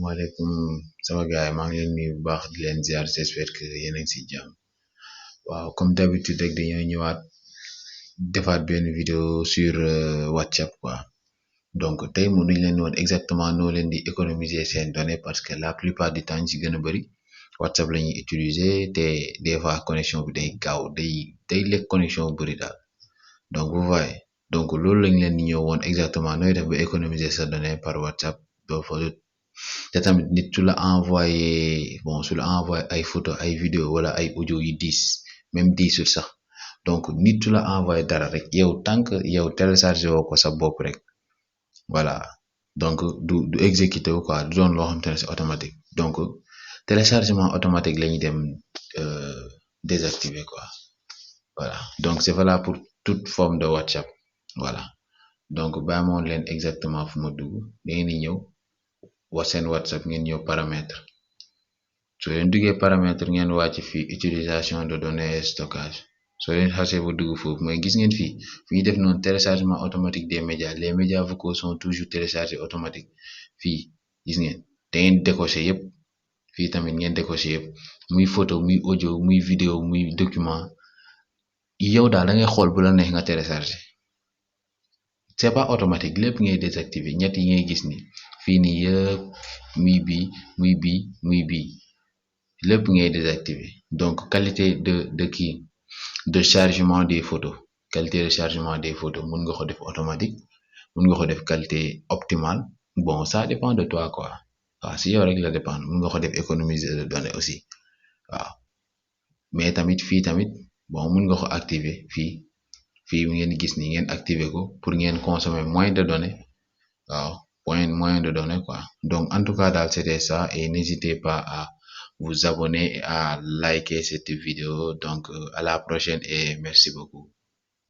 Waalaikum sama gaay maa ngi leen nuyu bu baax di leen ziar j'espère que yéen a ngi si jàmm waaw comme d'habitude rek dañoo ñëwaat defaat benn vidéo sur WhatsApp quoi donc tey mu duñ leen woon exactement noo leen di économiser seen données parce que la plupart du temps ñu si gën a bëri WhatsApp la ñuy utiliser te des fois connexion bi day gaaw day lekk connexion bu bëri daal donc vous voyez donc loolu lañ leen di ñëw woon exactement nooy def ba économiser sa données par WhatsApp doo fa te tamit nit su la envoyé ay photo ay vidéo wala ay audio yu diis même diisul sax donc nit su la envoyé dara rek yow tant que yow téléchargé woo ko sa bopp rek voilà donc du exécuté wu quoi du doon loo xamante ne c'est automatique donc téléchargement automatique la ñuy dem désactiver quoi voilà donc c'est valable pour toute forme de WhatsApp voilà donc bàyyi ma woon leen exactement fu ma dugg da ngeen di ñëw seen WhatsApp ngeen ñëw paramètre soo leen duggee paramètre ngeen wàcc fii utilisation de données et stockage soo leen xasee ba dugg foofu mooy gis ngeen fii fu ñu def noonu téléchargement automatique des médias les médias vocaux sont toujours téléchargés automatique fii gis ngeen da ngeen décoché yëpp fii tamit ngeen décoché yëpp muy photo muy audio muy vidéo muy document yow daal da ngay xool bu la neex nga téléchargé c'est pas automatique lépp ngay désactiver ñett yi ngay gis ni fii nii yëpp muy bii lépp ngay désactiver donc qualité de chargement des photos qualité de chargement des photos mun nga ko def automatique mun nga ko def qualité optimale bon ça dépend de toi quoi waaw si yow rek la dépend mun nga ko def économiser de données aussi waaw mais tamit fii tamit bon mun nga ko activer fii ngeen gis ni ngeen activer ko pour ngeen consommer moins de données waaw moins de données quoi donc en tout cas daal c'était ça et n'hésitez pas à vous abonner et à liker cette vidéo donc à la prochaine et merci beaucoup.